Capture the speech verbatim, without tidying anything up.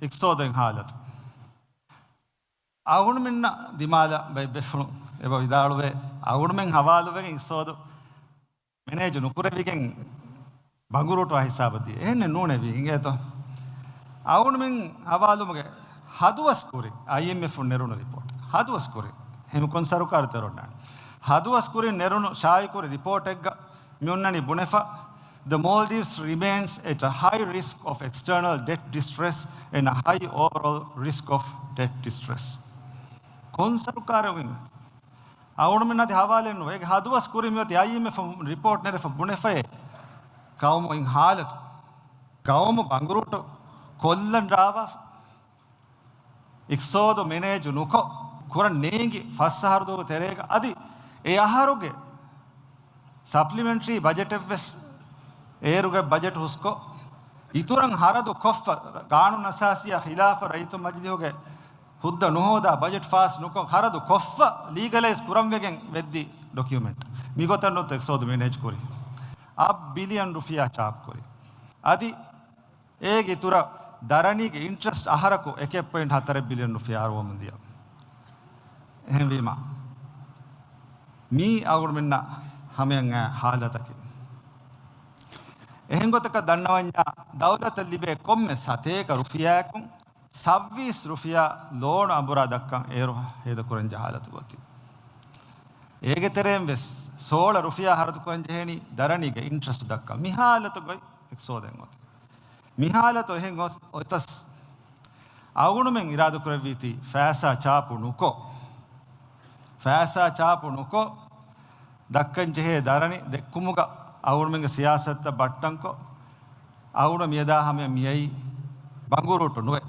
އިޤްތިޞާދު އިން ހާލަތު. އަޅުގަނޑުމެންނަށް ދިމާލަށް ބައެއް ބޭފުޅުން އެބަ ވިދާޅުވޭ، އަޅުގަނޑުމެން ހަވާލުވެގެން އިޤްތިޞާދު މެނޭޖު ނުކުރެވިގެން ބަނގުރޫޓުވާ ހިސާބަށް ދިޔަ. އެހެންނެއް ނޫނޭ ވީ އިނގޭތޯ. އަޅުގަނޑުމެން ހަވާލުވުމުގެ ހަދުވަސް ކުރިން އައިއެމްއެފުން ނެރުނު ރިޕޯޓް. ހަދުވަސް ކުރިން. އެހެން ކޮން ސަރުކާރު ތެރެއޮންނާނެ. ހަދުވަސް ކުރިން ނެރުނު ޝާއިޢުކުރި ރިޕޯޓެއްގަ މި އޮންނަނީ ބުނެފަ، The Maldives remains at a high risk of external debt distress and a high overall risk of debt distress. ކޮން ސަރުކާރެއް ވީމެ؟ އަޅުގަނޑުމެން އަދި ހަވާލެއް ނުވޭ. އޭގެ ހަދުވަސް ކުރިން މިއޮތީ އައިއެމްއެފް ރިޕޯޓް ނެރެފަ ބުނެފައޭ، ޤައުމު އިން ހާލަތު، ޤައުމު ބަނގުރޫޓު ކޮށްލަން ރާވާފަ، އިޤްތިޞާދު މެނޭޖު ނުކޮށް، ކުރަން ނޭނގި ފަސް އަހަރު ދުވަހު ތެރޭގަ އަދި އެ އަހަރުގެ ސަޕްލިމެންޓްރީ ބަޖެޓެއްވެސް އޭރުގެ ބަޖެޓް ހުސްކޮށް، އިތުރަށް ހަރަދު ކޮށްފަ، ގާނޫނު އަސާސީއާ ޚިލާފަށް ރައްޔިތު މަޖިލީހުގެ ހުއްދަ ނުހޯދާ ބަޖެޓް ފާސް ނުކޮށް، ހަރަދު ކޮށްފަ، ލީގަލައިޒް ކުރަން ވެގެން ވެއްދި ޑޮކިއުމެންޓް. މިގޮތަށް ނުވަތަ އިޤްތިޞާދު މެނޭޖް ކުރީ. އަށް ބިލިއަން ރުފިޔާ ޗާޕް ކުރީ. އަދި އޭގެ އިތުރަށް ދަރަނީގެ އިންޓްރެސްޓް އަހަރަކު އެކެއް ޕޮއިންޓް ހަތަރެއް ބިލިއަން ރުފިޔާ އަރުވަމުން ދިޔަ. އެހެންވީމަ، މީ އަޅުގަނޑުމެންނަށް ހަމަޔަށް އައި ހާލަތަކީ. އެހެން ގޮތަކަށް ދަންނަވަންޏާ، ދައުލަތަށް ލިބޭ ކޮންމެ ސަތޭކަ ރުފިޔާއަކުން ސައްވީސް ރުފިޔާ ލޯނު އަނބުރާ ދައްކަން އޭރު ހޭދަކުރަން ޖަހާލަތު ގޮތި. އޭގެ ތެރެއިން ވެސް ސޯޅަ ރުފިޔާ ހަރަދުކުރަން ޖެހޭނީ ދަރަނީގެ އިންޓްރެސްޓް ދައްކަން. މި ހާލަތު ގޮތް އިޤްތިޞާދެއް އޮތީ. މި ހާލަތު އެހެން އޮ-، އޮތަސް އަޅުގަނޑުމެން އިރާދަކުރެއްވީތީ ފައިސާ ޗާޕު ނުކޮށް، ފައިސާ ޗާޕު ނުކޮށް ދައްކަން ޖެހޭ ދަރަނި ދެއްކުމުގަ އަޅުގަނޑުމެންގެ ސިޔާސަތުތައް ބައްޓަންކޮށް، އަޅުގަނޑު މިއަދާ ހަމަޔަށް މިއައީ ބަނގުރޫޓު ނުވެ.